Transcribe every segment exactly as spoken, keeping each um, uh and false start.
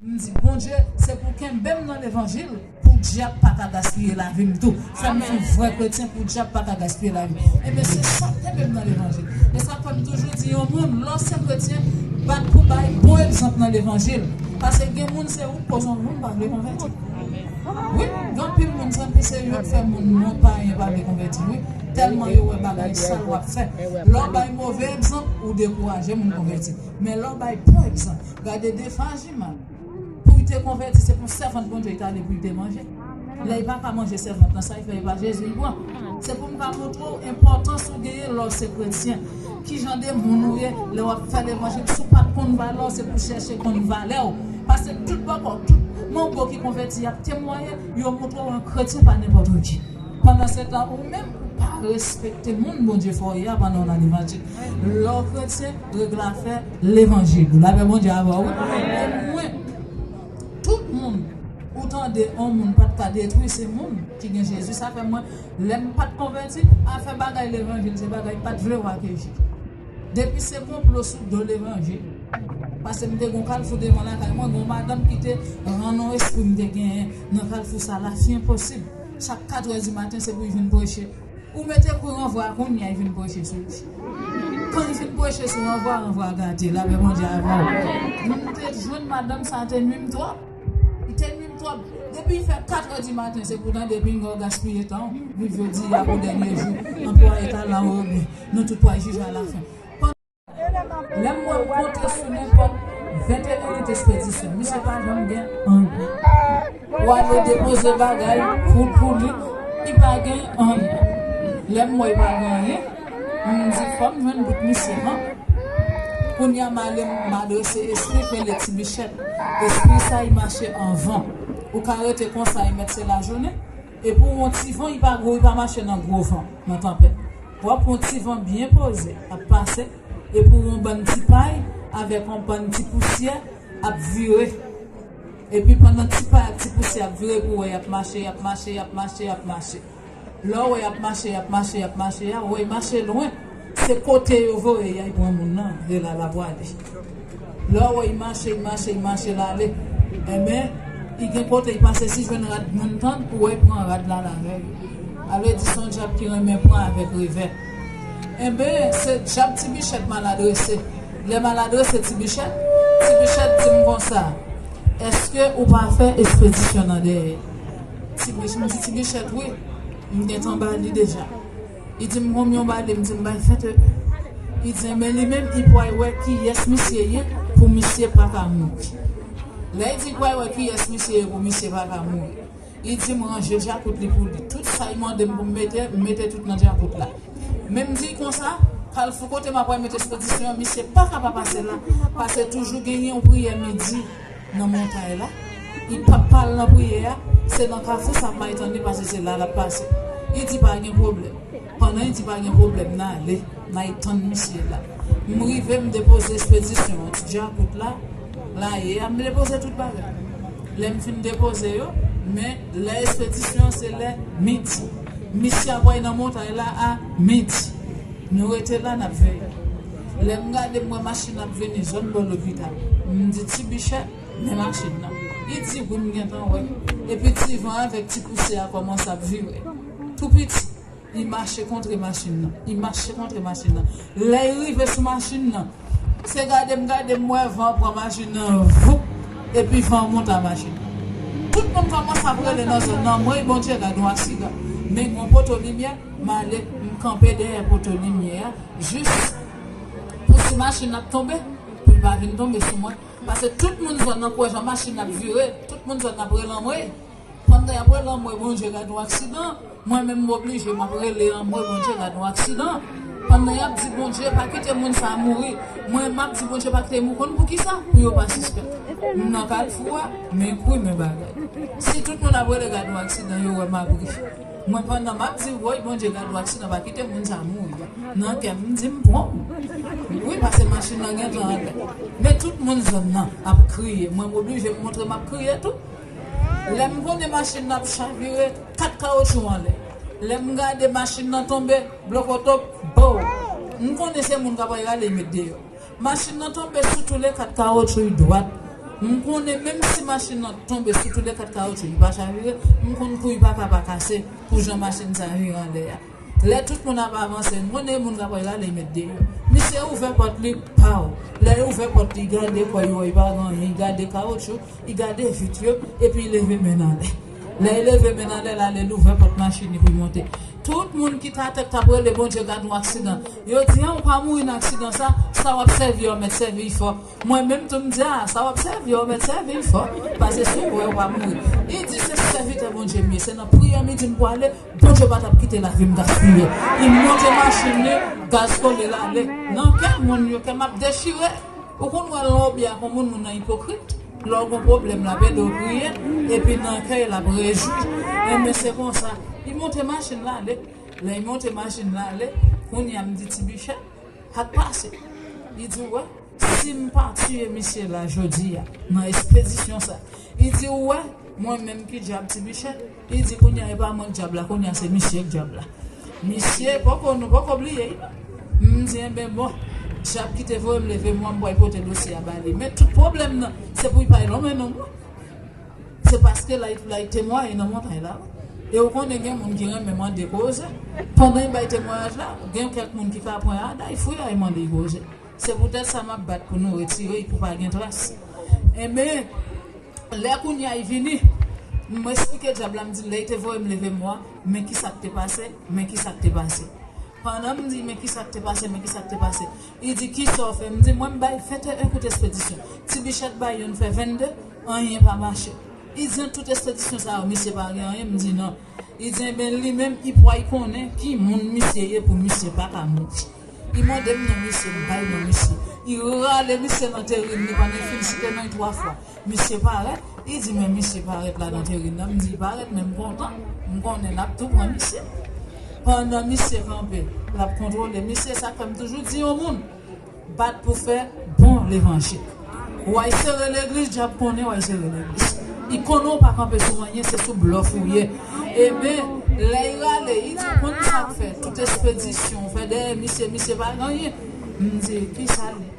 M di, Bondye, se pou kenbe m nan levanjil, pou dyab pa ka gaspiye lavi m tou. Fè m yon vrè kretyen pou dyab pa ka gaspiye lavi m. Ebyen, se sa k kenbe m nan levanjil. E sa k fè m toujou di yon moun, lè w se kretyen, bat pou bay bon egzanp nan levanjil. Paske gen moun, se ou k koz yon moun pa vle konvèti. Wi, gen anpil moun, santi se yo k fè moun non payen pa vle konvèti, wi. Tèlman yo wè bagay sal w ap fè. Lè w bay move egzanp, ou dekouraje moun konvèti. Men lè w bay bon egzanp, gade de fwa Jimal. Pou l te konvèti, se pou sèvant Bondye li t ale pou l te manje. Lè li pa ka manje sèvant lan, sa li fè, e pa Jezi li pran. Se pou m ka montre w enpòtans ou genyen lè w se kretyen. Kijan de moun ou ye lè w ap fè levanjil. Si w pa t konn valè w, se pou w chèche konn valè w. Paske tout bòkò, tout mango ki konvèti, y ap temwaye, yo montre w yon kretyen pa nenpòt ki. Pandansetan, ou menm, ou pa respekte moun Bondye fè w ye a pandan w nan levanjil. Lè w kretyen, règle afè levanjil. Lapè Bondye avè w, wi. E mwen, tout moun, ou tande, yon moun pa t ka detwi, se moun ki gen Jezi. Sa fè mwen, lè m pa t konvèti, afè bagay levanjil, se bagay pa t vle w akeji. Depi se konplo sou do levanjil. Paske m te gon kalfou devan lakay mwen, gon madanm ki te rann yon espri m te genyen nan kalfou sa la, fi enposib. Chak katrè di maten, se pou l vin preche. Ou mete kou ranvwa a kounye a, l vin preche sou li. Kan l fin preche sou ranvwa, ranvwa a gate, lapè Bondye avè w. M te jwenn madanm sa te nwi m twòp. Li te nwi m twòp. Depi l fè katrè di maten, se pou tande pinga w gaspiye tan w. Viv jodi a pou dènye jou. Anplwaye talan w yo byen. Nou tout pral jije alafen. Lè m wè m konte sou nenpòt venteyen espedisyon, misye pa janm gen anyen. W ale depoze bagay pou, pou li, li pa gen anyen. Lè m wè li pa gen anyen, m di fò m jwenn bout misye, non? Kounye a m ale, m adrese espri k rele Ti Bichèt. Espri sa, li mache an van. Ou ka rete konsa, li mèt se lajounen. Epi w yon ti van, li pa gwo, li pa mache nan gwo van, nan tanpèt. W ap yon ti van byen poze, ap pase, epi w yon bann ti pay avèk yon bann ti pousyè ap vire. Epi pandan ti pay ak ti pousyè ap vire, pou w wè y ap mache, y ap mache, y ap mache, y ap mache. Lè w wè y ap mache, y ap mache, y ap mache a, w wè y mache lwen. Se kote yo voye y al pran moun nan, e la l ap prale. Lè w wè y mache, y mache, y mache l ale, enben, y gen kote y pase, si jwenn rad moun tann, ou wè y pran rad la l avè l. Sa vle di se yon dyab ki renmen pran avèk revè. Enben, se dyab Ti Bichèt m al adrese. Lè m al adrese Ti Bichèt, Ti Bichèt di m konsa, èske ou pa fè espedisyon nan dèyè? Ti Bichèt, m di Ti Bichèt, wi, m gentan ba li deja. Li di m konbyen w ba li, m di m bay venteyen. Li di, enben li menm, li pral wè kiyès misye ye pou misye pa ka mouri. Lè li di l pral wè kiyès misye ye pou misye pa ka mouri, li di m ranje djakout li pou li. Tout sa li mande m pou m mete, m mete tout nan djakout la. Men m di l konsa, kalfou kote m ap pral mete espedisyon an, misye pa ka pa pase la, paske toujou genyen yon priyè midi nan montay la. Li p ap pale nan priyè a, se nan kafou sa m ay tann li, paske se la l ap pase. Li di pa gen pwoblèm. Pandan li di pa gen pwoblèm, n ale, n ay tann misye la. M rive, m depoze espedisyon an, ti djakout la, la ye a, m depoze tout bagay. Lè m fin depoze yo, men lè espedisyon an se lè midi. Misye ap pral nan montay la a midi. Nou rete la, n ap veye. Lè m gade, m wè machin ap vini zòn bò lopital. M di, Ti Bichèt, men machin nan. Li di, wi, m gentan wè. Epi ti van avèk ti pousyè a kòmanse ap vire. Tou piti, li mache kontre machin nan. Li mache kontre machin nan. Lè li rive sou machin nan, se gade m gade, m wè van pran machin nan, voup, epi van monte a machin nan. Tout moun kòmanse ap rele nan zòn nan, mwen, Bondye, gade yon aksidan. Men gen yon poto limyè, m ale, m kanpe dèyè poto limyè a, jis pou si machin nan ap tonbe, pou l pa vin tonbe sou mwen. Paske tout moun zòn nan kwè jan machin nan ap vire, tout moun zòn nan ap rele anmwey. Pandan y ap rele anmwey, Bondye, gade yon aksidan. Mwen menm, m oblije, m ap rele anmwey, Bondye, gade yon aksidan. Pandan y ap di, Bondye, pa kite moun sa a mouri. Mwen, m ap di, Bondye, pa kite l mouri. Konn poukisa? Pou yo pa sispèk. M nan kalfou a, men kwi, men bagay. Si tout moun ap rele gade yon aksidan, yo wè m ap ri. Mwen, pandan m ap di, woy, Bondye, gade yon aksidan, pa kite moun sa a mouri. Nan kè m, m di, m pran. Wi, paske machin nan gentan anlè. Men tout moun zòn nan ap kriye. Mwen, m oblije m montre m ap kriye tou. Lè m konnen machin nan ap chavire, kat kawotchou anlè. Lè m gade machin nan tonbe, blokoto, bow. M konnen se moun k ap rale met deyò. Machin nan tonbe sou tou le kat kawotchou dwat. M konnen menm si machin nan tonbe sou toulèkat kawotchou li pa chavire, m konn kou li pa ka pa kase pou jan machin sa vire anlè a. Lè tout moun ap avanse, m konnen moun k ap pral ale, li met deyò. Misye ouvè pòt li, paw. Lè li ouvè pòt li, li gade kò l, li wè li pa gen anyen, li gade kawotchou, li gade vit yo, epi li leve men l anlè. Lè li leve men l anlè, l ale, l ouvè pòt machin li pou l monte. Tout moun ki t atè k t ap rele Bondye gad yon aksidan. Yo di, an, ou pa mouri nan aksidan sa, sa w ap sèvi a, w mèt sèvi l fò. Mwen menm tou m di, a, sa w ap sèvi a, w mèt sèvi l fò. Paske si w wè, w pa mouri. Li di, se sèvitè Bondye m ye, se nan priyè midi m pwale, Bondye pa t ap kite lavi m gaspiye. Li monte machin li, gaz kole l ale. Nan kè moun yo, kè m ap dechire. Ou konn wè lè w byen ak yon moun, moun nan ipokrit. Lè w gon pwoblèm, l ap ede w kriye, epi nan kè l ap rejwi. Enben, se konsa. Li monte machin l ale. Lè li monte machin l ale, kounye a m di Ti Bichèt, sa k pase? Li di, w wè, si m pa tiye misye la jodi a, nan espedisyon sa, li di, w wè, mwen menm ki dyab Ti Bichèt? Li di, kounye a, e pa mwen k dyab la, kounye a, se misye k dyab la. Misye, poko, nou poko bliye, non. M di, enben, bon, dyab ki te voye m leve mwa, m pral pote dosye a ba li. Men tout pwoblèm nan, se pou li pa lonmen non mwen. Se paske l al, l al temwaye nan montay la. E ou konnen gen moun ki renmen mande koze. Pandan y bay temwayaj la, gen kèk moun ki ka pran aday, fouye y mande y koze. Se poutèt sa m ap bat pou nou retire y pou pa gen tras. Enben, lè kounye a y vini, m esplike dyab la, m di l, lè y te voye m leve mwa, men ki sa k te pase, men ki sa k te pase. Pandan m di, men ki sa k te pase, men ki sa k te pase. Li di, kisa w fè? M di, mwen m bay venteyen kout espedisyon. Ti Bichèt bay youn, fè vennde, anyen pa mache. Li di, ant tout espedisyon sa yo, misye pa gen anyen? M di, non. Li di, enben, li menm, li pral konnen ki moun misye ye pou misye pa ka mouri. Li mande m non misye, m bay non misye. Li rale misye nan terin li pandan l fin site non l twa fwa. Misye parèt, li di, men misye parèt la nan terin nan. M di, li parèt, men m kontan. M konnen n ap tou pran misye. Pandan misye kanpe, l ap kontwole misye, sa k fè m toujou di yon moun, bat pou fè bon levanjil. W al sere legliz, dyab konnen w al sere legliz. Li konnen w pa kanpe sou anyen, se sou blòf ou ye. Enben, lè l rale, li di, konn sa k fè, tout espedisyon w fè dèyè misye, misye pa gen anyen. M di, kisa l ye?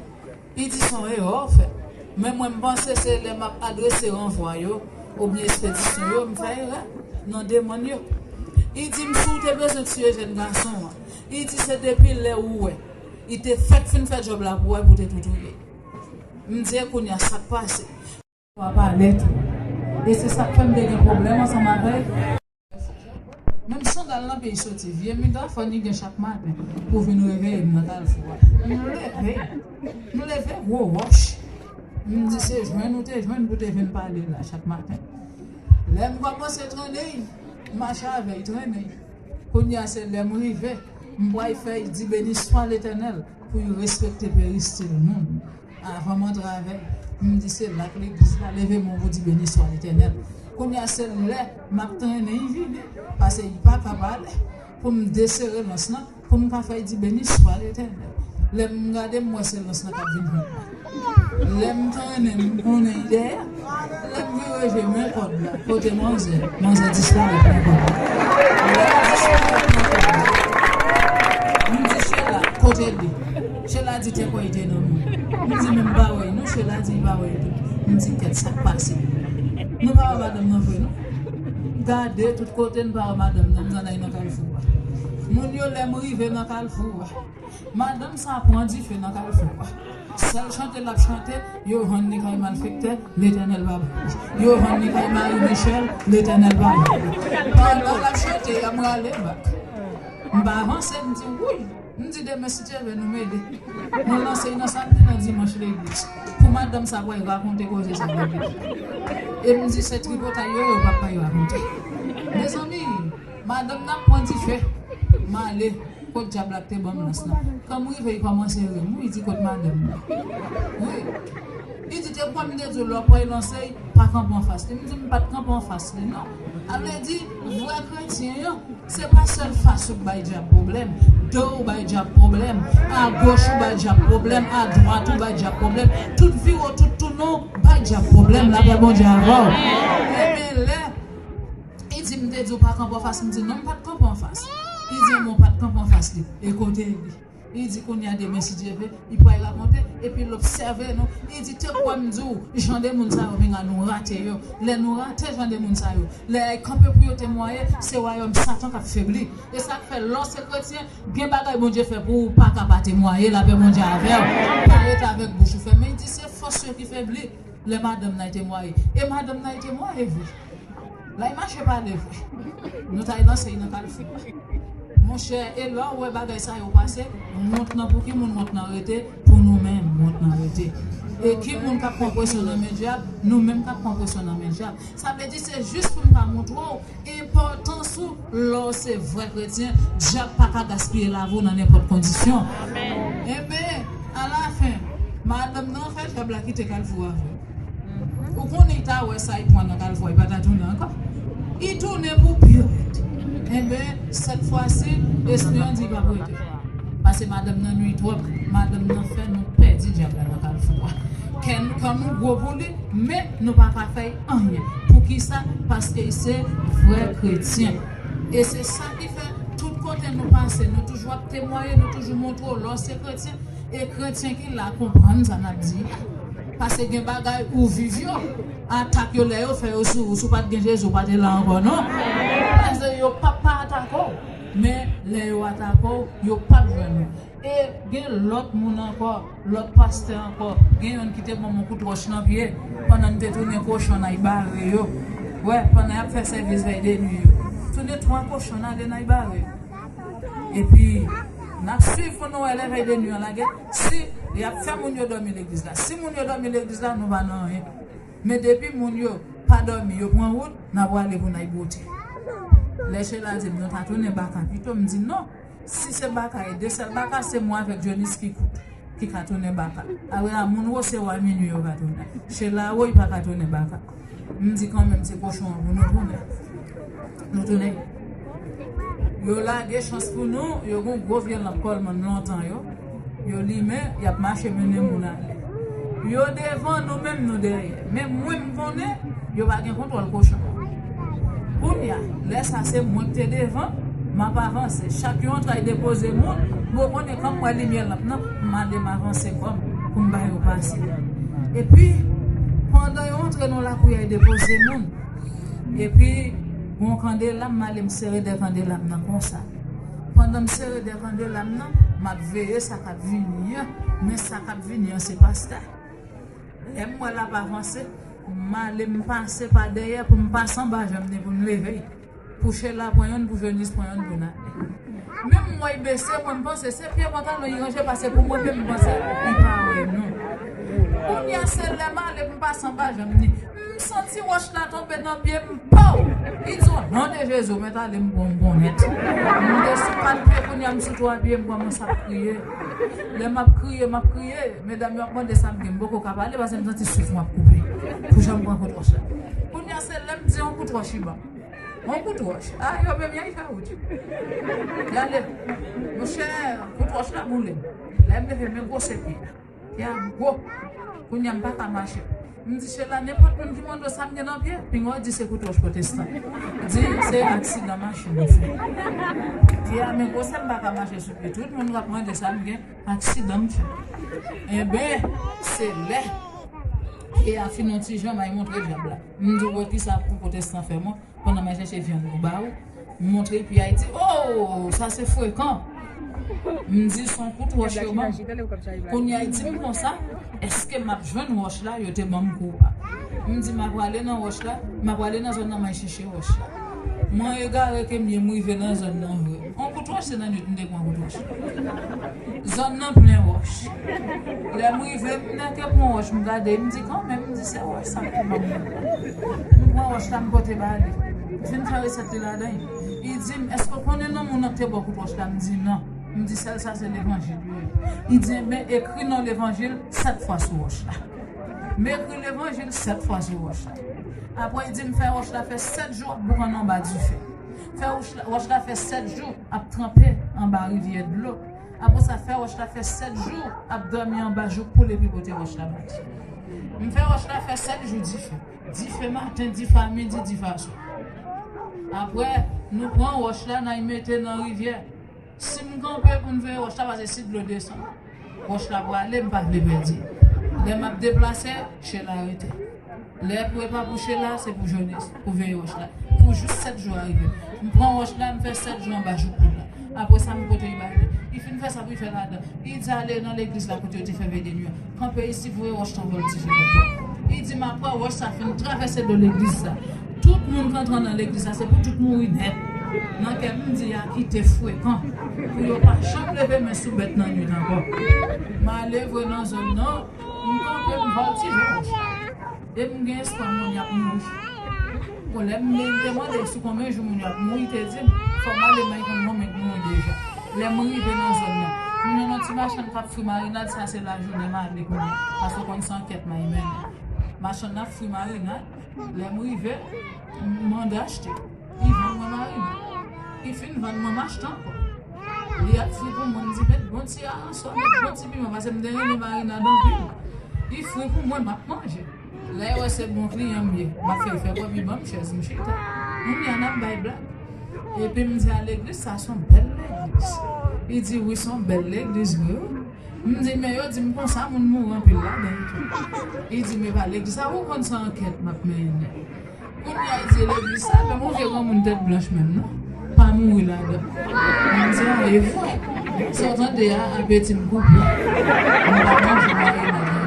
Li di, se yon erè w fè. Men mwen, m panse se lè m ap adrese ranvwa yo, oubyen espedisyon yo, m fè erè nan demann yo. Li di m, si w te bezwen tiye jèn gason an, li di, se depi lè ou wè li te fèk fin fè djòb la pou wè pou te tou touye. M di, e kounye a, sa k pase? W a pale tou. E se sa k fè m te gen pwoblèm ansanm avè l. Menm sandal nan pye l soti, vye migra fò li gen chak maten pou vin reveye m nan kalfou a. M leve, m leve gwo wòch. M di se jwenn ou te jwenn pou te vin pale la chak maten. Lè m kòmanse trennen l, m mache avè l, trennen l. Kounye a se lè m rive, m pral fè l di beni swa Letènèl pou l respekte peristil moun. Avan m antre avè l, m di se la k legliz la leve men w pou di beni swa Letènèl. Kounye a se lè m ap trennen l vini, paske li pa ka pale, pou m desere lans lan, pou m ka fè l di beni swa Letènèl. Lè m gade, m wè se lans lan k ap vin jwenn mwen. Lè m trennen l, m konnen li dèyè. Lè m vire je m, men kòd la, kote manzè? Manzè disparèt nan kòd la. Lè l disparèt nan kòd la, m di Chela, kote l ye? Chela di te kwè l te nan mwen. M di men m pa wè l non. Chela di li pa wè l tou. M di kèt, sa k pase? Nou pa wè madanm nan vre non. Gade tout kote, n pa wè madanm nan. M tande l nan kalfou a. Moun yo, lè m rive nan kalfou a, madanm sa pran dife nan kalfou a. Sèl chante l ap chante, yo vann li kay malfektè, Letènèl pa ban li. Yo vann li kay Marie Michel, Letènèl pa ban li. Pandan l ap chante, y ap rale bak. M pa avanse, m di, wouy! M di, demen, si Dye vle, nou mele. Nou lanse l nan samdi, nan dimanch legliz. Pou madanm sa pral rakonte koze sa legliz. E m di, se tripotay yo, yo p ap bay rakonte. Mezanmi, madanm nan ap pran dife. M ale. Kot dyab la k te ban m lans lan? Kan m rive, li kòmanse ri m. Wi, li di, kot madanm nan? Wi. Li di, te kwè m te di w lè w pral lanse l, pa kanpe anfas li. M di, m pa t kanpe anfas li, non. A vle di, vrè kretyen an, se pa sèl fas ou k bay dyab pwoblèm. Do w bay dyab pwoblèm. Agoch ou bay dyab pwoblèm. Adwat ou bay dyab pwoblèm. Tout vire w, tout tounen w bay dyab pwoblèm. Lapè Bondye avè w. Enben, lè li di m te di w pa kanpe anfas, m di non, m pa t kanpe anfas. Li di, enben, w pa t kanpe anfas li. E kote li? Li di kounye a demen si Dye ve, li pral rakonte, epi l obsève nou. Li di te kwè m di w, jan de moun sa yo, pinga nou rate yo. Lè nou rate jan de moun sa yo, lè y ap kanpe pou yo temwaye, se wayòm Satan k ap febli. E sa k fè lè w se kretyen, gen bagay Bondye fè pou ou, ou pa ka pa temwaye, lapè Bondye avè w. Pa rete avèk bouch ou fèmen. Li di se fòs yo ki febli. Lè madanm nan temwaye. E madanm nan temwaye vre. Lè y mache pale vre. Nou ta y lanse y nan kalfou. Monchè, e lè w wè bagay sa yo pase, wont nan pou ki moun wont nan rete? Pou nou menm, wont nan rete. E ki moun k ap pran presyon nan men dyab? Nou menm k ap pran presyon nan men dyab. Sa vle di se jis pou m ka montre w enpòtans ou lè w se vrè kretyen, dyab pa ka gaspiye lavi w nan nenpòt kondisyon. Enben, alafen, madanm nan fè dyab la kite kalfou a vre. Ou konnen li ta wè sa li pran nan kalfou a, li pa ta tounen ankò. Li tounen pou pi rèd. Enben, sèt fwa si, espri an di li p ap rete. Paske madanm nan nwi twòp, madanm nan fè nou pèdi dyab la nan kalfou a. Kè n-, kè nou gwo pou li, men nou pa ka fè anyen. Poukisa? Paske li se vrè kretyen. E se sa ki fè, tout kote nou pase, nou toujou ap temwaye, nou toujou montre w lè w se kretyen. E kretyen ki la konprann sa n ap di a. Paske gen bagay ou viv yo, atak yo lè yo fè yo sou ou, si w pa t gen Jezi, w pa te la ankò non. Paske yo p ap pa atake w. Men lè yo atake w, yo p ap jwenn ou. E gen lòt moun ankò, lòt pastè ankò, gen youn ki te ban m yon kout wòch nan pye, pandan m te tounen kochon n al bare yo. Wè, pandan y ap fè sèvis vèy de nwi yo. Tounen twa kochon n ale n al bare yo. Epi, n ap swiv pou nou wè lè vèy de nwi an lage, si y ap fè moun yo dòmi legliz la. Si moun yo dòmi legliz la, nou pa nan anyen. Men depi moun yo pa dòmi, yo pran wout, n ap prale pou n al bwote. Lè Chela di m, nou ta tounen baka pito, m di non. Si se baka, e de sèl baka, se mwen avèk Dionys ki kout, ki ka tounen baka. Apre la, moun Wose wa minui yo ka tounen. Chela, woy, pa ka tounen baka. M di kanmenm, se kochon an pou nou tounen. Nou tounen. Yo lage chans pou nou, yo gon gwo vye lanp kòlmann lontan yo. Yo limen, y ap mache mennen moun ale. Yo devan, nou menm nou dèyè. Men mwen m konnen, yo pa gen kontwòl kochon. Kounye a, lè sa se mwen ki te devan, m ap avanse. Chak yo antre al depoze moun, m konnen kan m wè limyè lanp nan, m ale m avanse kò m pou m ba yo pase. Epi, pandan yo antre nan lakou y al depoze moun, epi, gon kandela, m ale m sere de kandela m nan konsa. Pandan m sere de kandela m nan, m ap veye sa k ap vini an, men sa k ap vini an se pastè. Lè m wè l ap avanse, m ale m pase pa dèyè pou m pase anba janm ni pou m leve. Pou Chela pran youn, pou Jonis pran youn, pou n ale. Men m wè l bese, mwen m panse se pye pantalon li ranje, paske pou mwen menm m panse li pa wè nou. Kounye a se lè m ale m pase anba janm ni. M santi wòch la tonbe nan pye m, pow! Li di, o non de Jezi, w mèt ale m pran w bon nèt. M desou kat pye, kounye a m sou twa pye, m kòmanse ap kriye. Lè m ap kriye, m ap kriye, medam yo ap mande sa m gen, m poko ka pale paske m santi souf mwen ap koupe. Pou jan m pran kout wòch la. Kounye a se lè m di yon kout wòch li ban m. Yon kout wòch. A, yo menm y al fè wout yo. Y ale. Monchè, kout wòch la boule m. Lè m leve, men gwosè pye a. Pye a gwo. Kounye a m pa ka mache. M di Chela, nenpòt moun ki mande w sa m gen nan pye, pinga w di se kout wòch pwotestan. Di se aksidan machin m fè. Pye a, men gwosè m pa ka mache sou pye. Tout moun k ap mande sa m gen, aksidan m fè. Enben, se lè pye a fin yon ti jan, m al montre dyab la. M di w wè kisa kout pwotestan fè mwen. Pandan m al chèche vyann pou ba ou, m montre pye a, li di, o, sa se frekan. M di, se yon kout wòch yo ban m. Kounye a, li di m konsa, èske m ap jwenn wòch la yo te ban m kou a? M di, m ap prale nan wòch la, m ap prale nan zòn nan, m al chèche wòch la. Mwen egare ke m ye, m rive nan zòn nan vre. Yon kout wòch, se nan nwit m te pran kout wòch. Zòn nan plen wòch. Lè m rive, m nèke pran wòch, m gade, m di kanmenm, m di se wòch sa k te ban m. M pran wòch la, m pote ba li. M fin fè resèt li ladan l. Li di m, èske w konnen non moun nan k te ba w kout wòch la? M di non. M di sèl sa se levanjil yo ye. Li di, enben, ekri non levanjil sèt fwa sou wòch la. M ekri levanjil sèt fwa sou wòch la. Apre, li di m fè wòch la fè sèt jou ap boukannen anba dife. Fè wòch la, wòch la fè sèt jou ap tranpe anba rivyè dlo. Apre sa, fè wòch la fè sèt jou ap dòmi anba jouk poul epi pote wòch la ba li. M fè wòch la fè sèt jou dife. Dife maten, dife a midi, dife a swa. Apre, nou pran wòch la, n al mete nan rivyè. Si m kanpe pou m veye wòch la, paske si dlo desann, wòch la prale, m pa vle pèdi. Lè m ap deplase, Shela rete. Lè pou e pa pou Shela, se pou Jones, pou veye wòch la. Pou jis sèt jou a rive. M pran wòch la, m fè sèt jou anba jouk poul la. Apre sa, m pote li ba li. Li fin fè sa pou li fè ladan. Li di ale nan legliz la kote yo te fè veye de nwi an. Kanpe isit, voye wòch lan vòltije lòtbò. Li di m ap pran wòch sa fin travèse do legliz sa. Tout moun k antre nan legliz sa, se pou tout mouri nèt. Nan kè m, m di a kite frekan. Pou yo pa janm leve men sou bèt nan nwit ankò. M ale vre nan zòn nan, m kanpe, m vòltije wòch la. E m gen espwa moun y ap mouri. Bon, lè m te mande sou konbyen jou moun y ap mouri, te di m, fò m ale, m al konn konbyen k mouri deja. Lè m rive nan zòn nan, m jwenn yon ti machann k ap fri marinad, sa se lajounen m ale kounye a, paske w konn se ankèt m al mennen. Machann nan ap fri marinad, lè m rive, m mande achte. Li vann mwen marinad. Li fin vann mwen, m achte ankò. Li ap fri pou mwen, m di, met bon ti aransò, met bon ti piman, paske m te renmen marinad anpil. Li fri pou mwen, m ap manje. Lè yo wè se bon kliyan m ye, m ap fè l fè kòbi, ban m chèz, m chita. Moun y a n ap bay blag. Epi m di a legliz, sa se yon bèl legliz. Li di, wi, se yon bèl legliz, vre, wi. M di, men yo di m konsa, moun mouri anpil ladan l tou. Li di, men pa legliz sa, ou konn se ankèt m ap mennen. Kounye a, li di, legliz sa, menm yon vye granmoun tèt blanch menm, non. Pa mouri ladan. M di, a, e vre. Sa w tande a, apeti m koupe. M pa manje marinad ankò.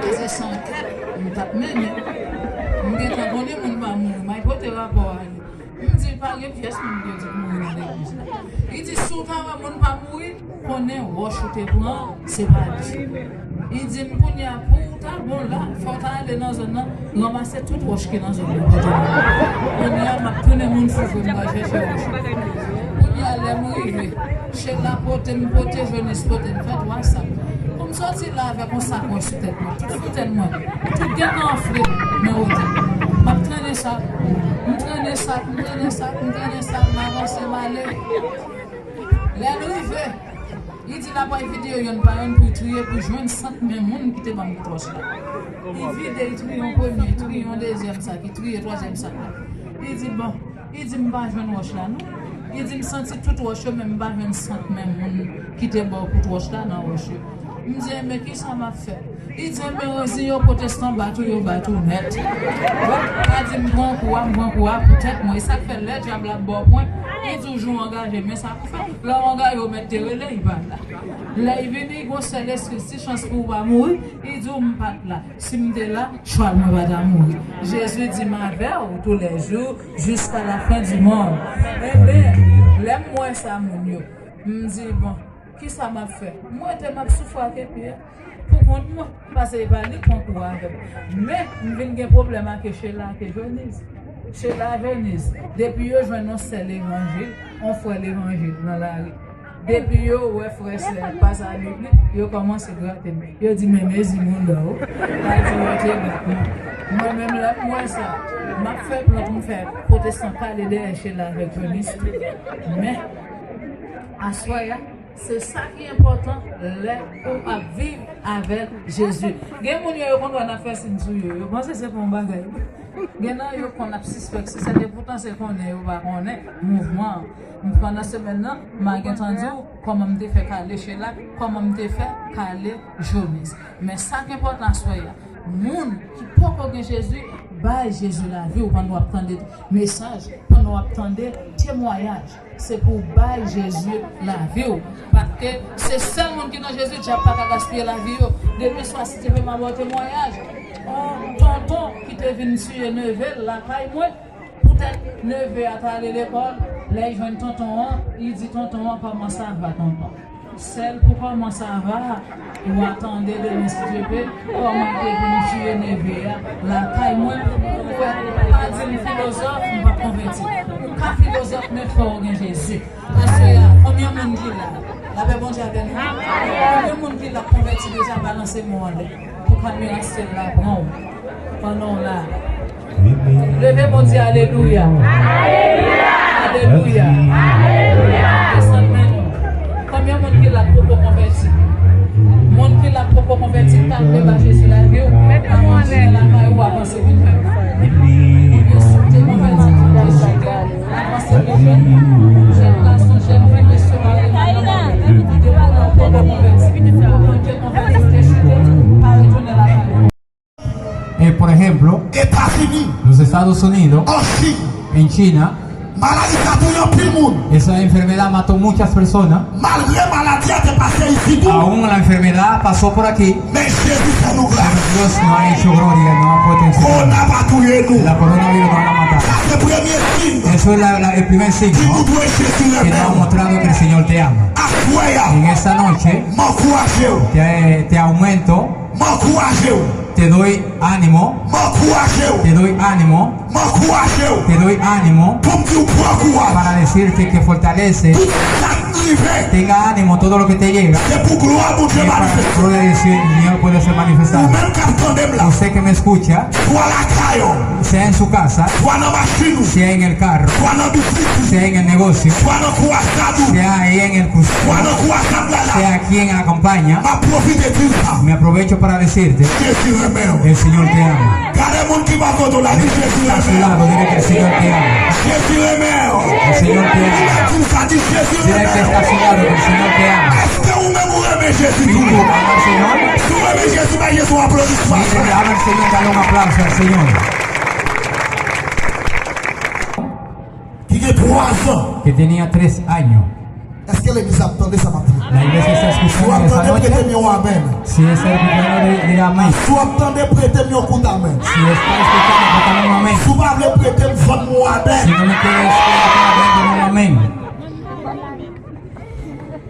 Paske se ankèt m t ap mennen. M gentan konnen moun pa mouri. M al pote rapò a li. M di, pa gen pyès moun ki di mouri nan legliz la. Li di, si w ta wè moun pa mouri, konnen wòch ou te pran, se pa li. Li di m, kounye a, pou w ta bon la, fò w ta ale nan zòn nan, ranmase tout wòch ki nan zòn nan, pote nan. Kounye a, m ap tounen moun fou vre, m pral chèche wòch. Kounye a, lè m rive, Shela pote m, pote Jones, pote m, fè twa sak. Pou m soti la avèk yon sak wòch sou tèt mwen, tout foutèn mwen, tout gentan anfle nan wotè. M ap trennen sak, m trennen sak, m trennen sak, m trennen sak, m avanse, m ale. Lè l rive, li di l ap al vide yo yonn pa yonn pou l triye, pou l jwenn sant men moun ki te ban m bout wòch la. Li vide, li triye yon premye, li triye yon dezyèm sak, li triye twazyèm sak la. Li di, bon, li di m pa jwenn wòch la non. Li di m santi tout wòch yo, men m pa jwenn sant men moun ki te ba w bout wòch la nan wòch yo. M di, enben, kisa m ap fè? Li di, enben, Rosie, yo pwotestan bat ou, yo bat ou nèt. Bon, pa di m pran kou a, m pran kou a pou tèt mwen. E sa k fè lè dyab la ap ba w pwen, li di w jou w angaje, men sa pou fè. Lè w angaje, w mèt te rele, li pa la. Lè li vini, li gon sèl eskiz, ti chans pou w pa mouri, li di w m pa t la. Si m te la, chwal mwen pa ta mouri. Jezi di m avè w toulèjou, jiska lafen di mond. Enben, lè m wè sa moun yo, m di, bon, kisa m ap fè? M rete m ap soufri ak epi a. Pou kont mwen, paske e pa li k pran kou a avè m. Men, m vin gen pwoblèm ak Shela ak Jones. Shela, Jones, depi yo jwenn yon sè levanjil, yon frè levanjil nan lari, depi yo wè frè sè ap pase a Bib li, yo kòmanse grate m. Yo di, men mezi moun dò, pa di yo te bat mwen. Mwen menm, lè m wè sa, m ap fè plan pou m fè pwotestan kale dèyè Shela avèk Jones tou. Men, aswè a, se sa ki enpòtan lè ou ap viv avèk Jezi. Gen moun yo, yo konn wè n ap fè siy sou yo. Yo panse se pa yon bagay. Gen nan yo konn ap sispèk si sèt, e poutan se konnen yo pa konnen mouvman an. Pandan semèn nan, m a gentan di w kòman m te fè kale Shela, kòman m te fè kale Jones. Men sa k enpòtan aswè a, moun ki poko gen Jezi, bay Jezi lavi w pandan w ap tande mesaj, pandan w ap tande temwayaj. Se pou w bay Jezi lavi w. Paske se sèl moun ki nan Jezi, dyab pa ka gaspiye lavi yo. Demen swa, si Dye vle, m a ba w temwayaj. Yon tonton ki te vin tiye neve l lakay mwen, poutèt neve a t ale lekòl, lè l jwenn tonton an, li di tonton an, kòman sa va, tonton? Sèl pou kòman sa va, w a tande demen si Dye vle, kòman te vin tiye neve a lakay mwen. Ou wè, pa di m filozòf, m p ap konvèti. Ou ka filozòf, men fò w gen Jezi. Aswè a, konbyen moun ki la? Lapè Bondye avè nou. Konbyen moun ki la k konvèti deja, balanse men w anlè pou kamera syèl la pran w. Pandan w la. Leve Bondye, alelouya. Alelouya. Desann men nou. Konbyen moun ki la k poko konvèti? Moun ki la k poko konvèti, ka leve ba Jezi lavi w. Avanse nan lakay ou, avanse vin. Ou te konvèti, ou te chita, avanse vin. Jèn gason, jèn fi, Ejemplo, Etazini, los Estados Unidos, an Chin, en China, maladi sa touye anpil moun. Esa enfermedad mató muchas personas. Malgre maladi a te pase isi tou, Aún la enfermedad pasó por aquí, men Jezi fè nou gras. Pero Dios nos ha hecho gloria, nos ha puesto en su gloria. Kowona pa touye nou. La coronavirus no la mata. Sa se premye siy. Eso es la, la, el primer signo que nos ha mostrado que el Señor te ama. Aswè a, En esta noche, m ankouraje w. Te, te aumento, M ankouraje w. Te doy ánimo, M ankouraje w. Te doy ánimo, M ankouraje w. Te doy ánimo Pou m di w pran kouraj. Para decirte que fortalece, Tout sa k rive, Tenga ánimo todo lo que te llega. Se pou glwa Bondye manifeste. Gloria de Dios, el Señor puede ser manifestado. Ou menm k ap tande m la, Usted que me escucha, Swa lakay ou, sea en su casa, Swa nan machin ou, Sea en el carro, Swa nan bitik ou, Sea en el negocio, Swa nan kwazad ou, Sea ahí en el crucero, Swa nan kwazad la la. Sea aquí en la campaña, M ap pwofite di w sa. Me aprovecho para decirte, Jezi renmen w. El Señor te ama. Gade moun ki bò kote w la, di Jezi renmen w. Dile que el Señor te ama. Jezi renmen w. El Señor te ama. Ou menm di sa, di Jezi renmen w. Dile que está a su lado que el Señor te ama. Èske ou menm ou renmen Jezi tou? Si tú amas al Señor, Si w renmen Jezi, bay Jezi yon aplodisman. Dile, ama al Señor, dale un aplauso al Señor. Ki gen twa zan. Que tenía tres años. Èske legliz ap tande sa m ap di? La iglesia está escuchando esa noche. Si w ap tande, prete m yon amèn. Si está escuchando, di, di amén. Si w ap tande, prete m yon kout amèn. Si está escuchando, préstame un amén. Si w pa vle prete m, vann m yon amèn. Si no me quieres, préstame un amén.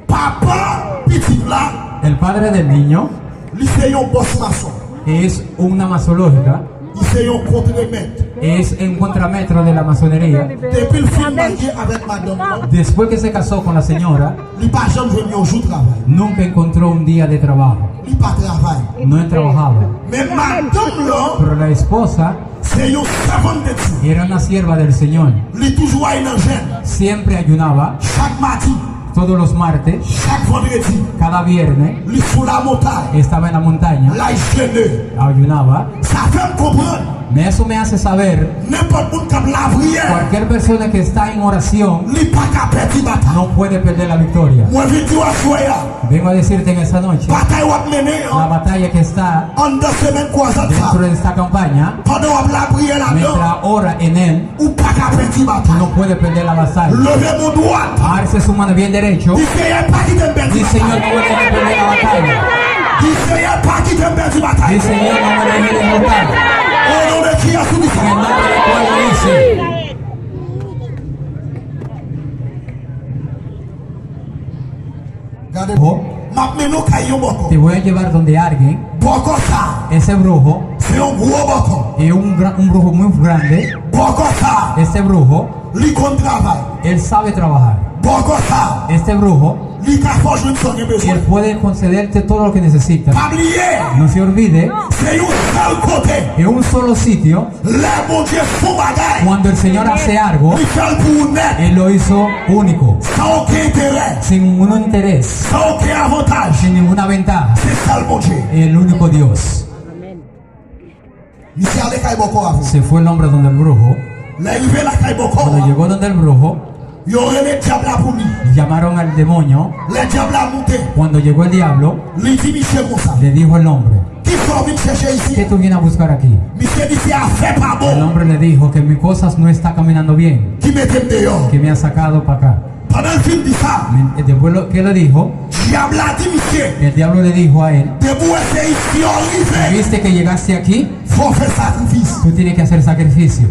Papa pitit la, El padre del niño li se yon bòs mason. Es una mazológica. Li se yon kontremèt. Es un contrametro de la masonería. Depi l fin marye avèk madanm nan, Después que se casó con la señora, li pa janm jwenn yon jou travay. Nunca encontró un día de trabajo. Li pa travay. No trabajaba. Men madanm lan, Pero la esposa se yon sèvant de Dye. Era una sierva del Señor. Li toujou ay nan jèn. Siempre ayunaba. Chak madi. Todos los martes. Chak vandredi. Cada viernes. Li sou lamontay. Estaba en la montaña. L ay jene. Ayunaba. Sa fè m konprann. Me, eso me hace saber. Nenpòt moun k ap lapriyè. Cualquier persona que está en oración. Li pa ka pèdi batay. No puede perder la victoria. Mwen vin di w aswè a. Vengo a decirte en esta noche, Batay w ap mennen an, la batalla que está anndan semèn kwazad sa, dentro de esta campaña, Pandan w ap lapriyè ladan, mientras ora en él, ou pa ka pèdi batay. No puede perder la batalla. Leve men dwat. Alce su mano bien derecho. Di, Senyè, pa kite m pèdi batay. Di, Señor, no me dejes perder la batalla. Di, Senyè, pa kite m pèdi batay. Di, Señor, no me dejes derrotar. O non de kiyès ou di sa? En el nombre de cuál lo dice. Gade, Ho. M ap mennen w kay yon bòkò. Te voy a llevar donde alguien. Bòkò sa a, Ese brujo se yon gwo bòkò. Es un, gra- un brujo muy grande. Bòkò sa a, Ese brujo, li konn travay. Él sabe trabajar. Bòkò sa a, Este brujo, li ka fè w jwenn sa w gen bezwen. Él puede concederte todo lo que necesitas. Pa bliye, No se olvide, se yon sèl kote. Es un solo sitio. Lè Bondye fè yon bagay, Cuando el Señor hace algo, li fè l pou ou nèt. Él lo hizo único, San okenn enterè, sin ningún interés, san okenn avantaj. Sin ninguna ventaja. Se sèl Bondye. El único Dios. Misye ale kay bòkò a. Se fue el hombre donde el brujo. Lè rive lakay bòkò a, Cuando llegó donde el brujo, yo rele dyab la pou li. Llamaron al demonio. Lè dyab la moute, Cuando llegó el diablo, li di misye konsa, le dijo al hombre, Kisa w vin chèche isi? ¿Qué tú vienes a buscar aquí? Misye di, se afè pa bon. El hombre le dijo que mis cosas no está caminando bien, Ki mete m deyò. Que me ha sacado para acá. Pandan l fin di sa, Men, eh, después lo que le dijo, dyab la di misye, El diablo le dijo a él, Depi w wè se isi w rive, Viste que llegaste aquí, fò w fè sakrifis. Tú tienes que hacer sacrificio.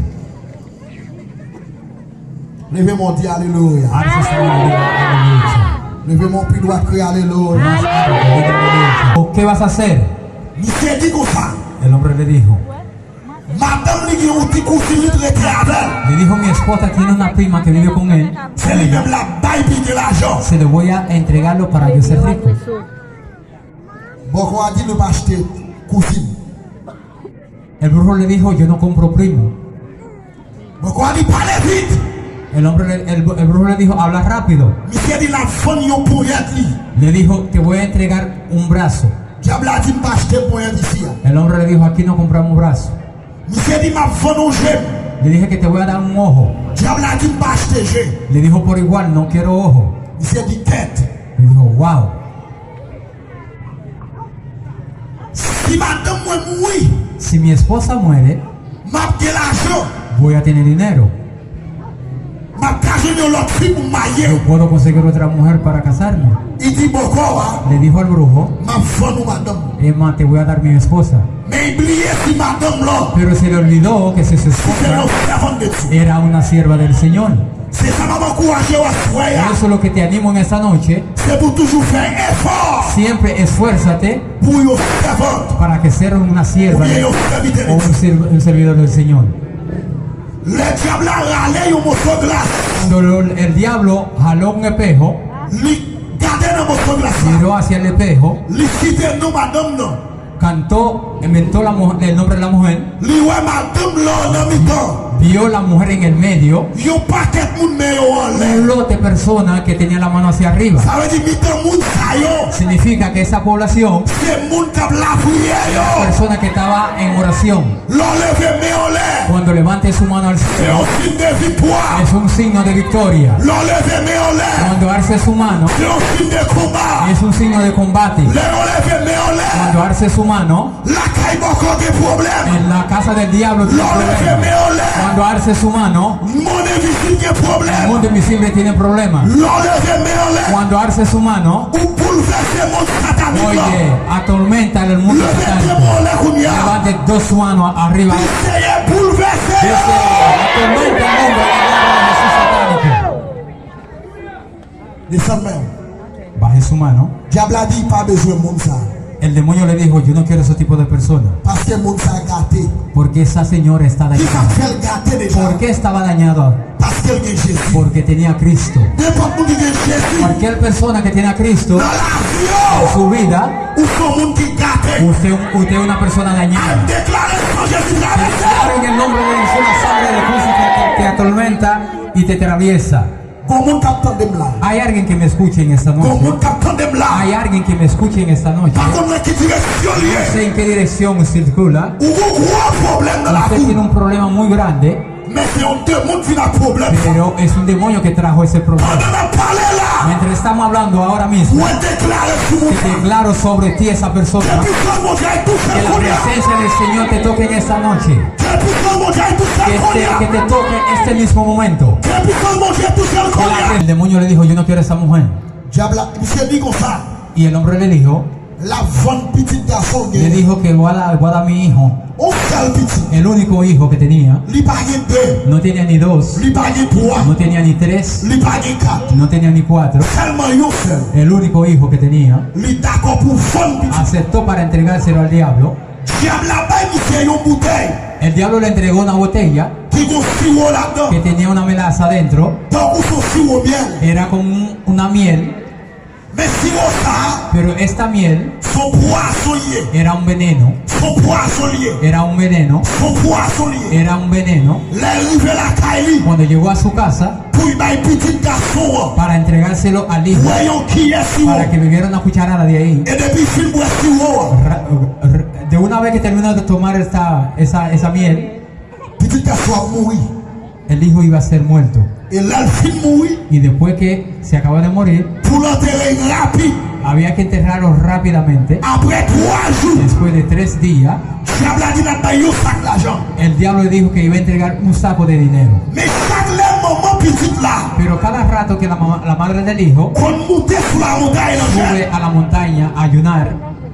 Leve men w, di alelouya. Alce su mano, diga aleluya. Leve men w pi dwat, kriye alelouya. Aleluya. ¿Qué vas a hacer? Misye di konsa, El hombre le dijo, Madanm li gen yon ti kouzin li t rete avè l. Le dijo, mi esposa tiene una prima que vive con él. Se li menm l ap bay pou l gen lajan. Se lo voy a entregarlo para yo ser rico. Bòkò a di, nou pa achte kouzin. El brujo le dijo, yo no compro primo. Bòkò a di, pale vit. El hombre, le- el, el brujo le dijo, habla rápido. Misye di l ap vann yon ponyèt li. Le dijo, te voy a entregar un brazo. Dyab la di, m pa achte ponyèt isi a. El hombre le dijo, aquí no compramos brazo. Misye di, m ap vann yon je m. Le dije que te voy a dar un ojo. Dyab la di, m pa achte je. Le dijo por igual, no quiero ojo. Misye di, kèt. Le dijo, wow. Si madanm mwen mouri, Si mi esposa muere, m ap gen lajan. Voy a tener dinero. M ap ka jwenn yon lòt fi pou m marye. Yo puedo conseguir otra mujer para casarme. Li di bòkò a, Le dijo al brujo, m ap vann ou madanm. Emma, te voy a dar mi esposa. Men li bliye si madanm lan Pero se le olvidó que si su se yon esposa sèvant de Dye. Era una sierva del Señor. Se sa m ap ankouraje w aswè a. Eso es lo que te animo en esta noche. Se pou toujou fè efò Siempre esfuérzate pou yon sèvant para que seas una sierva oubyen de- yon sèvitè o de un, Dye. sir- un servidor del Señor. Lè dyab la rale yon moso glas, Cuando lo- el diablo jaló un espejo, li gade nan moso glas la. Miró hacia el espejo, Li site non madanm nan. Cantó, inventó la mu- el nombre de la mujer, Li wè madanm lan nan mitan. Vio la mujer en el medio, Yon pakèt moun men yo anlè. Un lote de personas que tenían la mano hacia arriba. Sa vle di mitan moun sa yo Significa que esa población, se moun k ap lapriyè yo. Persona que estaba en oración, Lè w leve men anlè, Cuando levante su mano al se cielo, yon siy de viktwa. Es un signo de victoria. Lè w leve men anlè, Cuando alce su mano, se yon siy de konba. Es un signo de combate. Lè w leve men anlè, Cuando alce su mano, lakay bòkò gen pwoblèm. En la casa del diablo tiene Lè w leve problema. Men anlè, Cuando alce su mano, Monn envizib gen El pwoblèm. Mundo invisible tiene problema. Lè w leve men anlè, Cuando alce su mano, ou boulvèse monn satanik lan. Oye, atormenta el mundo Leve pye satánico. mwen anlè kounye a. Levante dos manos arriba. Di Seyè boulvèse yo. Dice, atormenta el mundo en el nombre de Jesús satánico. Desann men. Baje su mano. Dyab la di pa bezwen moun sa. El demonio le dijo, yo no quiero ese tipo de persona. Paske moun sa gate. Porque esa señora está Ki sa dañada. Fè l gate deja? ¿Por qué estaba dañada? Paske l gen Jezi. Porque tenía a Cristo. Nenpòt moun ki gen Jezi Cualquier persona que tiene a Cristo nan lavi yo, en su vida, ou se yon moun ki gate. Usted, usted es una persona An dañada. deklare san Jezi travèse. Ahora en el nombre de Jesús, la sangre de Cristo te, te, te atormenta y te atraviesa. Gon moun k ap tande m la. Hay alguien que me escuche en esta Gon moun noche. K ap tande m la. Hay alguien que me escuche en esta noche. Pa konn nan ki direksyon li ye. No sé en qué dirección circula. Ou gon gwo pwoblèm nan Usted lavi. Tiene un problema muy grande, Men se yon de moun vin ak pwoblèm sa. Pero es un demonio que trajo ese problema. Pandan n ap pale la, Mientras estamos hablando ahora mismo, mwen deklare sou moun te sa. Declaro sobre ti esa persona. Ke pisans Bondye ay touche Que la kounye a. Presencia del Señor te toque en esta noche. Ke pisans Bondye ay touche Que kounye te, que a. Te toque en este mismo momento. Ke pisans Bondye touche Que kounye la- a. El demonio le dijo, yo no quiero a esa mujer. Dyab la, misye di konsa. Y el hombre le dijo, L ap vann pitit gason l le genyen. Dijo que voy a, voy a dar mi hijo, Yon sèl pitit. El único hijo que tenía. Li pa gen de. No tenía ni dos, Li pa gen twa. No tenía ni tres, Li pa gen kat. No tenía ni cuatro. Sèlman yon sèl. El único hijo que tenía. Li dakò pou vann pitit. Aceptó para entregárselo al diablo. Dyab la bay misye yon boutèy. El diablo le entregó una botella Ki gon siwo ladan. Que tenía una melaza adentro. Tankou se yon siwo myèl. Era como un- una miel. Men siwo sa a, Pero esta miel se yon pwazon li ye. Era un veneno. Se yon pwazon li ye. Era un veneno. Se yon pwazon li ye. Era un veneno. Lè l rive lakay li, Cuando llegó a su casa, pou l bay pitit gason an, Para entregárselo al hijo, bwè yon kiyè siwo. Para que bebiera una cucharada de ahí. E depi l fin bwè siwo an, Ra- r- De una vez que terminó de tomar esta, esa, esa miel, pitit gason an ap mouri. El hijo iba a ser muerto. E lè l fin mouri, Y después que se acaba de morir, pou l antere l rapid, Había que enterrarlo rápidamente. Apre twa jou, Después de tres días, dyab la di l ap bay yon sak lajan. El diablo le dijo que iba a entregar un saco de dinero. Men chak lè manman pitit la Pero cada rato que la, ma- la madre del hijo konn moute sou lamontay nan jèn, Sube a la montaña a ayunar,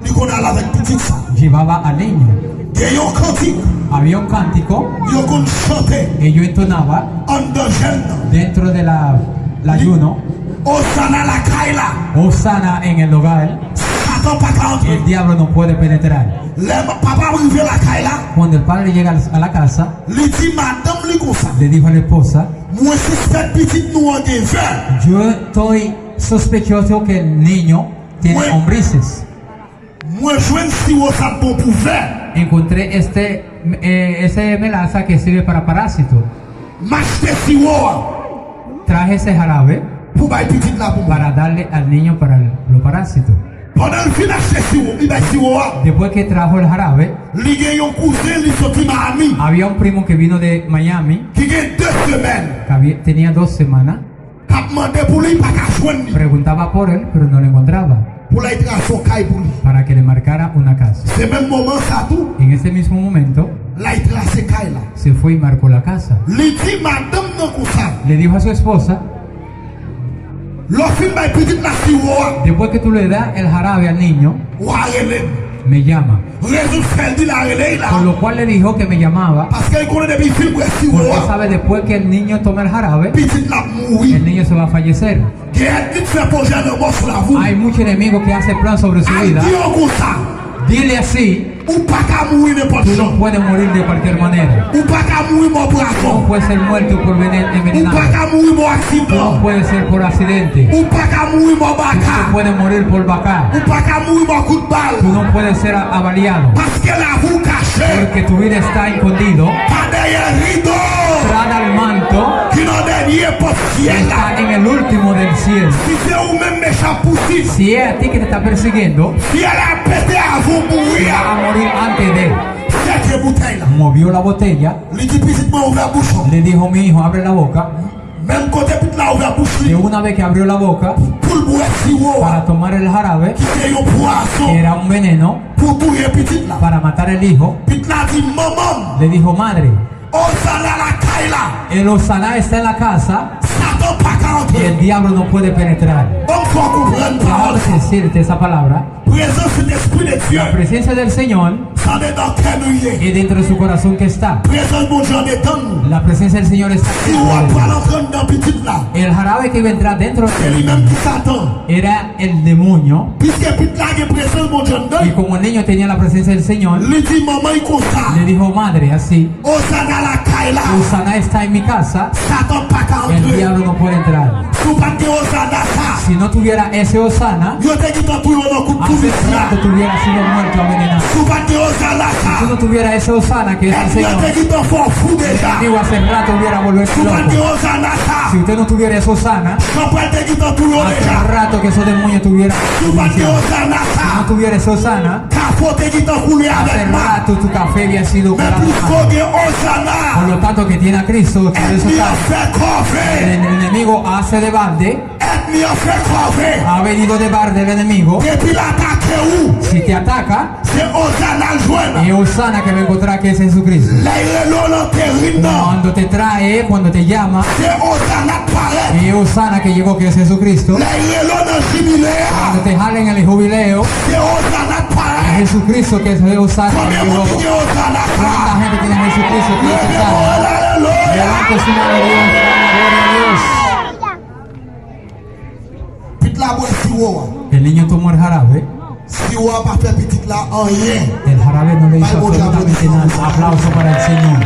li konn al avèk pitit sa. Llevaba al niño. Gen yon kantik Había un cántico, yo konn chante Ellos entonaban anndan jèn nan. Dentro de la, el ayuno, Osana lakay la. Osana en el hogar. Satan pa ka antre. El diablo no puede penetrar. Lè ma- papa rive lakay la, Cuando el padre llega a la casa, li di madanm li konsa. Le dijo a la esposa, Mwen sispèk pitit nou an gen vè. Yo estoy sospechoso que el niño tiene Mwen- Hombrices. Mwen jwenn siwo sa k bon pou vè. Encontré este, eh, ese melaza que sirve para parásito. M achte siwo a Traje ese jarabe pou bay pitit la pou mwen. Para darle al niño para el- los parásitos. Pandan l fin achte siwo, li bay siwo a. Después que trajo el jarabe, Li gen yon kouzen li soti Miami Había un primo que vino de Miami, ki gen de semèn. Que había- tenía dos semanas. K ap mande pou li, pa ka jwenn li. Preguntaba por él, pero no lo encontraba. Pou l al trase yon kay pou li. Para que le marcara una casa. Se menm moman sa tou. En ese mismo momento, L al trase kay la. Se fue y marcó la casa. Li di madanm nan konsa. Le dijo a su esposa, Lè w fin bay pitit la siwo a, después que tú le das el jarabe al niño, w a rele m. Me llama. Rezon k fè l di l a rele l la. Por lo cual le dijo que me llamaba. Paske l konnen depi l fin bwè siwo a, porque sabe después que el niño tome el jarabe, pitit la ap mouri. El niño se va a fallecer. Gen ènmi k fè pwojè lanmò sou lavi w. Hay mucho enemigo que hace plan sobre su vida. Al di yo konsa. Dile así. Ou pa ka mouri nenpòt jan. Tú no puedes morir de cualquier manera. Ou pa ka mouri mò pwazon. No puedes ser muerto por venir envenenado. Ou pa ka mouri mò aksidan. Tú no puedes ser por accidente. Ou pa ka mouri mò baka. Tú no puedes morir por vaca. Ou pa ka mouri mò kout bal. Tú no puedes ser a- avaliado. Paske lavi w kache. Porque tu vida está escondido. Pa dèyè rido. Tras del manto. Ki nan dènye pòt syèl la. Está en el último del cielo. Si se ou menm mechan pousib. Si es a ti que te está persiguiendo, Fyèl la pete avan w mouri a. Va a morir antes de. Sèke boutèy la. Movió la botella. Li di pitit mwen ouvè bouch ou. Le dijo, mi hijo, abre la boca. Menm kote pitit la ouvè bouch li. De una vez que abrió la boca, pou l bwè siwo a. Para tomar el jarabe, ki se yon pwazon. Era un veneno. Pou touye pitit la. Para matar el hijo. Pitit la di manman m. Le dijo, madre. Ozana lakay la. El Osana está en la casa. Satan pa ka antre. Y el diablo no puede penetrar. Ban m fè w konprann pawòl sa. Déjame decirte esa palabra. Prezans Sentespri de Dye. La presencia del Señor. Se andedan kè nou ye. Es dentro de su corazón que está. Prezans Bondye andedan nou. La presencia del Señor está dentro de ti. Siwo a pral antre anndan pitit la. El jarabe que iba a entrar dentro de ti. Se li menm ki Satan. Era el demonio. Piske pitit la gen prezans Bondye anndan. Y como el niño tenía la presencia del Señor, li di manman l konsa. Le dijo, madre, así. Ozana lakay la. Osana está en mi casa. Satan pa ka antre. El diablo no puede entrar. Si w pa t gen Ozana sa. Si no tuviera ese Osana, yo te gentan touye w nan kout polis la. Hace rato tuviera sido muerto envenenado. Si w pa t gen Ozana sa. Si tú no tuvieras ese Osana que es el Señor, ènmi an te gentan fè w fou deja. El enemigo hace rato hubiera vuelto loco. Si w pa t gen Ozana sa. Si usted no tuviera ese Osana, chanpwèl te gentan touye w deja. Hace rato que esos demonios tuvieran. Si w pa t gen Ozana sa. Si no tuviera ese Osana, Kafé w te gentan koule avèk mal. Hace rato tu café había sido colado mal. Men piske w gen Ozana. Por lo tanto, que tiene a Cristo, por eso está. Ènmi an fè kòve. El enemigo hace de balde. Ènmi an fè kòve. Ha venido de balde el enemigo. Depi l atake w. Si te ataca, se Ozana l jwenn. Es Osana que va a encontrar, que es Jesucristo. Lè y rele w nan terin nan. Cuando te trae, cuando te llama, se Ozana k parèt. Es Osana que llegó, que es Jesucristo. Lè y rele w nan jibile a. Cuando te jalen el jubileo, se Ozana k parèt. Jesucristo que es Osana que llegó. Konbyen moun ki gen Ozana sa? ¿Cuánta gente tiene a Jesucristo que es Osana? Leve men w, alelouya. Levante su mano, Dios, gloria a Dios. Pitit la bwè siwo a. El niño tomó el jarabe. Siwo a pa fè pitit la anyen. El jarabe no le hizo absolutamente nada. Bay Bondye aplodisman pou sa. Aplauso para el Señor.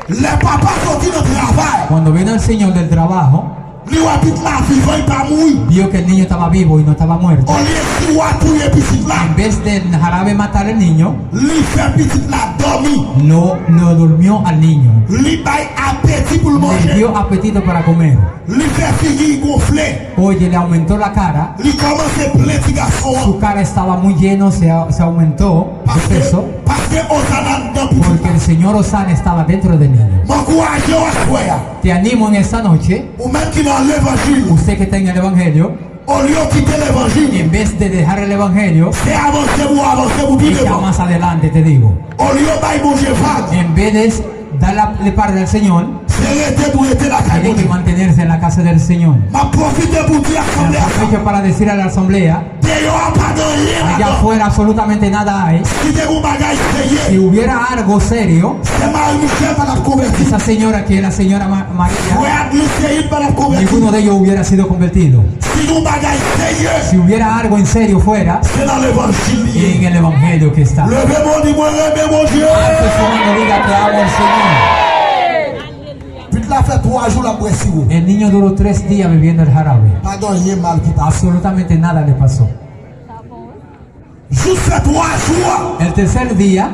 Lè papa soti nan travay. Cuando vino el señor del trabajo, li wè pitit la vivan, li pa mouri. Vio que el niño estaba vivo y no estaba muerto. Olye siwo a touye pitit la. En vez del jarabe matar al niño, li fè pitit la dòmi. Lo, lo durmió al niño. Li bay apeti pou l manje. Le dio apetito para comer. Li fè figi l gonfle. Oye, le aumentó la cara. Li kòmanse plen ti gason an. Su cara estaba muy lleno, se, se aumentó de peso. Paske, paske Ozana anndan pitit la. Porque el señor Osana estaba dentro del niño. M ankouraje w aswè a. Te animo en esta noche. Ou menm ki nan levanjil. Usted que está en el evangelio. Olye w kite levanjil. En vez de dejar el evangelio, se avanse pou w avanse pou pi devan. Echa más adelante, te digo. Olye w bay Bondye vag. En vez de dar la, la espalda al Señor, se rete pou rete lakay Bondye. Tiene que mantenerse en la casa del Señor. M ap pwofite pou di asanble a sa. Aprovecho para decir a la asamblea, deyò a pa gen anyen ladan. Allá afuera absolutamente nada hay. Si te gen yon bagay serye, si hubiera algo serio, se mari Michel pa t ap konvèti. Esa señora que es la señora Ma- María, frè ak sè Seyid pa t ap konvèti. Ninguno de ellos hubiera sido convertido. Si gen yon bagay serye, si hubiera algo en serio fuera, se nan levanjil li ye. En el evangelio que está. Leve men w, di mwen renmen Bondye. Alce su mano, diga, te amo al Señor. Pitit la fè twa jou l ap bwè siwo. El niño duró tres días bebiendo el jarabe. Pa gen anyen mal ki pase. Absolutamente nada le pasó. Jis fè twa jou a. El tercer día,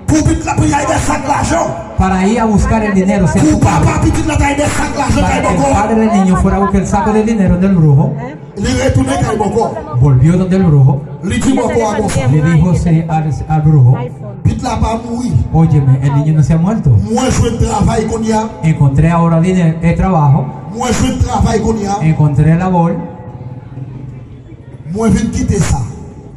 pou pitit la pou y al bay sak lajan. Para ir a buscar el dinero, sea su padre. Pou papa pitit la t al bay sak lajan kay bòkò a. Para que el padre del niño fuera a buscar el saco de dinero del brujo. Li retounen kay bòkò a. Volvió donde el brujo. Li di bòkò a konsa. Le dijo se- al, al brujo. Pitit la pa mouri. Óyeme, el niño no se ha muerto. Mwen jwenn travay kounye a. Encontré ahora dinero, el trabajo. Mwen jwenn travay kounye a. Encontré labor. Mwen vin kite sa.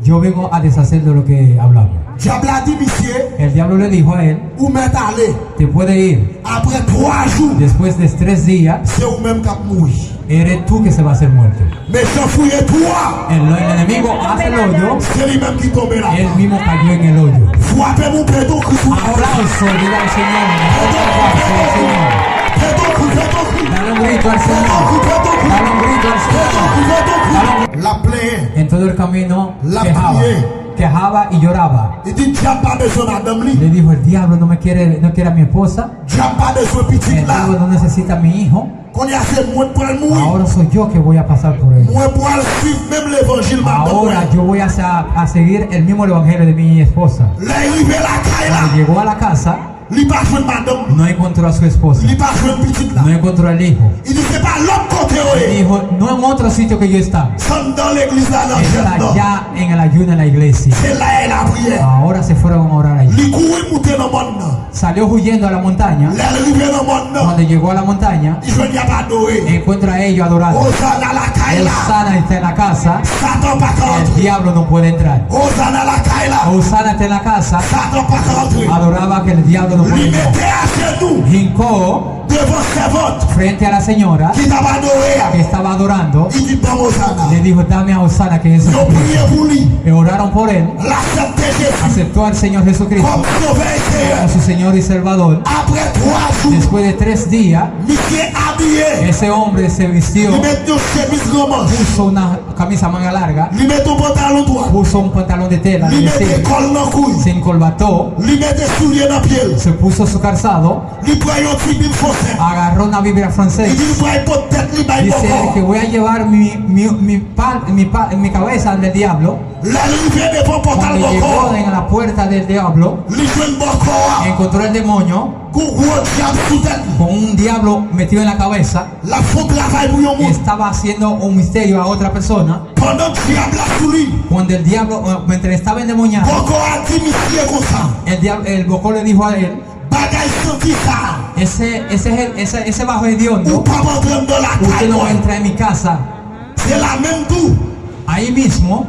Yo vengo a deshacer de lo que hablamos. Dyab la di misye, El diablo le dijo a él, ou mèt ale. Te puede ir. Apre twa jou, Después de tres días, se ou menm k ap mouri. Eres tú que se va a ser muerto. Mechan fouye twou a. El, el enemigo hace el hoyo, Se li menm ki tonbe la. Él mismo cayó en el hoyo. Frape moun, pete yon kri sou. Aplauso, diga al Señor. Pete yon kri, pete yon kri. Pete yon kri, pete yon kri. Dale un grito al Señor. Pete yon kri, pete yon kri. Dale un grito al Señor. Pete yon kri, pete yon kri. Dale un... L ap plenyen. En todo el camino quejaba, quejaba y lloraba. Li di dyab pa bezwen madanm li. Le dijo, "El diablo no me quiere, no quiere a mi esposa. Dyab pa bezwen pitit la. El diablo no necesita a mi hijo. Kounye a se mwen k pral mouri. Ahora soy yo que voy a pasar por él. Mwen pral swiv menm levanjil madanm mwen. Ahora yo voy a, sa- a seguir el mismo evangelio de mi esposa." Lè l rive lakay la, Cuando llegó a la casa, li pa jwenn madanm. No encontró a su esposa. Li pa jwenn pitit la. No encontró al hijo. Li di, "Se pa lòt kote yo ye." Dijo, "No en otro sitio que yo están." Se anndan legliz la, nan jèn nan. Está allá en el ayuno en la iglesia. Se la e lapriyè. Ahora se fueron a orar allí. Li kouri moute nan mòn nan. Salió huyendo a la montaña. Lè l rive nan mòn nan, Cuando llegó a la montaña, li jwenn y ap adore. Encuentra a ellos adorando. Ozana lakay la. Osana está en la casa. Satan pa ka antre. El diablo no puede entrar. Ozana lakay la. Osana está en la casa. Satan pa ka antre. Adoraba que el diablo no puede entrar. Li mete ajenou. Hincó Devan sèvant frente a la señora ki t ap adore a, que estaba adorando, li di, "Ban m Osana." Le dijo, "Dame a Osana, que es Jesucristo." Yo priye pou li. Y oraron por él. L aksepte Jezi, aceptó al Señor Jesucristo, kòm Sovè e Seyè, como su Señor y Salvador. Apre twa jou, Después de tres días, misye abiye. Ese hombre se vistió, Li met yon chemiz gran manch. Puso una camisa manga larga, Li met yon pantalon dwat. Puso un pantalón de tela, Li mete kòl nan kou l. Se encorbató, Li mete soulye nan pye l. Se puso su calzado, Li pran yon ti bib fransè. Agarró una Biblia francés. Li di, "M pral pot tèt li bay bòkò a." Dice que voy a llevar mi, mi, mi, pa- mi, pa- mi cabeza del diablo. Lè l rive devan pòtal bòkò a, Cuando llegó en la puerta del diablo, li jwenn bòkò a, encontró el demonio, gon gwo dyab sou tèt li. Con un diablo metido en la cabeza. L ap fè yon travay pou yon moun. Estaba haciendo un misterio a otra persona. Pandan dyab la sou li, Cuando el diablo, eh, mientras estaba endemoniado, bòkò a di misye konsa, el diab- el bocó le dijo a él, "Bagay santi sa a, ese, ese, ese, ese bajo hediondo, ou p ap antre anndan lakay mwen. Usted no va a entrar en mi casa." Se la menm tou, Ahí mismo,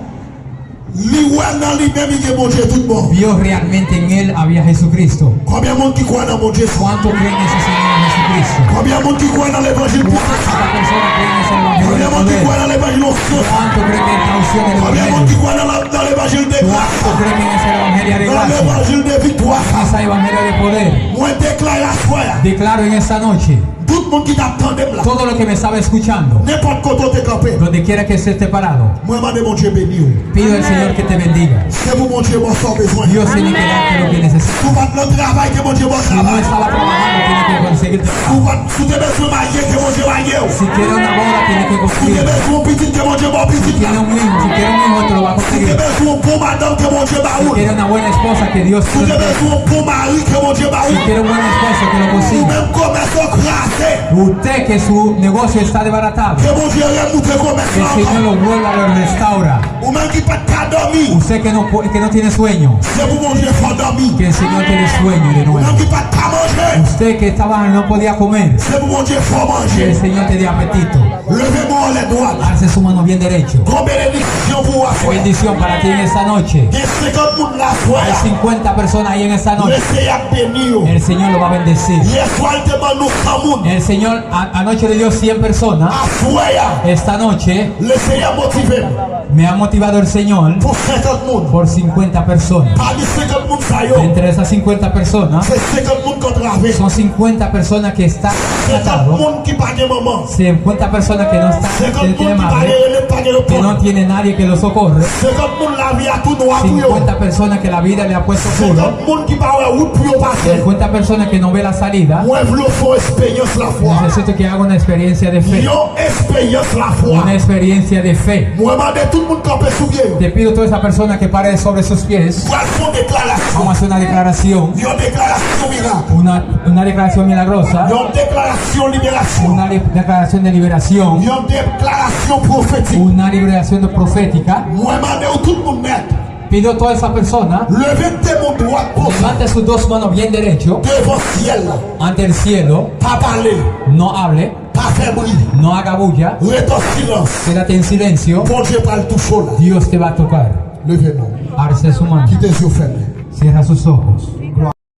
li wè nan li menm li gen Bondye tout bon. Vio realmente en él había Jesucristo. Konbyen moun ki kwè nan Bondye sa? ¿Cuánto creen en ese Señor Jesucristo? Konbyen moun ki kwè nan levanjil pwisans sa? ¿Cuántas personas creen en ese evangelio de poder? Konbyen moun ki kwè nan levanjil onksyon sa? ¿Cuánto creen en esta unción del evangelio? Konbyen moun ki kwè nan, nan levanjil de gras sa? ¿Cuánto creen en ese evangelio de gracia? Nan levanjil de viktwa sa? Ese evangelio de poder. Mwen deklare aswè a. Declaro en esta noche. Tout moun ki t ap tande m la, Todo lo que me estaba escuchando, nenpòt kote w te kanpe, donde quiera que esté parado, mwen mande Bondye beni w. Pido al Señor que te bendiga. Se pou Bondye ba w sa w bezwen. Dios tiene que darte lo que necesitas. Si w pa t nan travay, ke Bondye ba w travay. Si no estaba trabajando, tiene que conseguirte trabajo. Si w pa t- si w te bezwen marye, ke Bondye marye w. Si quiere una boda, tiene que conseguirla. Si w te bezwen yon pitit, ke Bondye ba w pitit la. Si quiere un hijo, si quiere un hijo, te lo va a conseguir. Si w te bezwen yon bon madanm, ke Bondye ba ou l. Si quiere una buena esposa, que Dios te lo dé. Si w te bezwen yon bon mari, ke Bondye ba ou l. Si quiere un buen esposo, que lo consiga. Ou menm komès ou kraze. Usted que su negocio está desbaratado, Que Bondye remoute komès la ankò. Que el Señor lo vuelva, lo restaura. Ou menm ki pa t ka dòmi. Usted que no, pu- que no tiene sueño, Se pou Bondye fè w dòmi. Que el Señor te dé sueño de nuevo. Ou menm ki pa t ka manje. Usted que estaba, no podía comer, Se pou Bondye fè w manje. Que el Señor te dé apetito. Leve men w anlè dwat. Alce su mano bien derecho. Gon benediksyon pou w aswè. Bendición para ti en esta noche. Gen senkant moun la aswè a. Hay cincuenta personas ahí en esta noche. Mesye ap beni yo. El Señor lo va a bendecir. Yèswa l te ban nou san moun. El Señor a- anoche le dio cien personas. Aswè a, Esta noche Lesenyè motive m. Me ha motivado el Señor Pou senkant moun. Por cincuenta personas. Pami senkant moun sa yo, Entre esas cincuenta personas, se senkant moun k antrave. Son cincuenta personas que están Senkant atados. Moun ki pa gen manman. Cincuenta personas que no están, que no tienen madre, Senkant moun ki pa gen rele, pa gen repon. Que no tiene nadie que lo socorre. Senkant moun lavi a tou nwa pou yo. Cincuenta personas que la vida le ha puesto oscuro. Senkant moun ki pa wè wout pou yo pase. Cincuenta personas que no ve la salida. Mwen vle w fè yon esperyans lafwa. Necesito que haga una experiencia de fe. Yon esperyans lafwa. Una experiencia de fe. Mwen mande tout moun kanpe sou pye yo. Te pido a toda esa persona que pare sobre sus pies. Pral fè yon deklarasyon. Vamos a hacer una declaración. Yon deklarasyon mirak. Una, una declaración milagrosa. Yon deklarasyon liberasyon. Una li- declaración de liberación. Yon deklarasyon pwofetik. Una liberación profética. Mwen mande w tout moun nèt. Pido a toda esa persona, Leve de men w dwat konsa. Levante sus dos manos bien derecho, Devan syèl la. Ante el cielo. Pa pale. No hable. Pa Fè bri. No haga bulla. Ret an silans. Quédate en silencio. Bondye pral touche w la. Dios te va a tocar. Leve non. Alce su mano. Kite zye fèmen. Cierra sus ojos.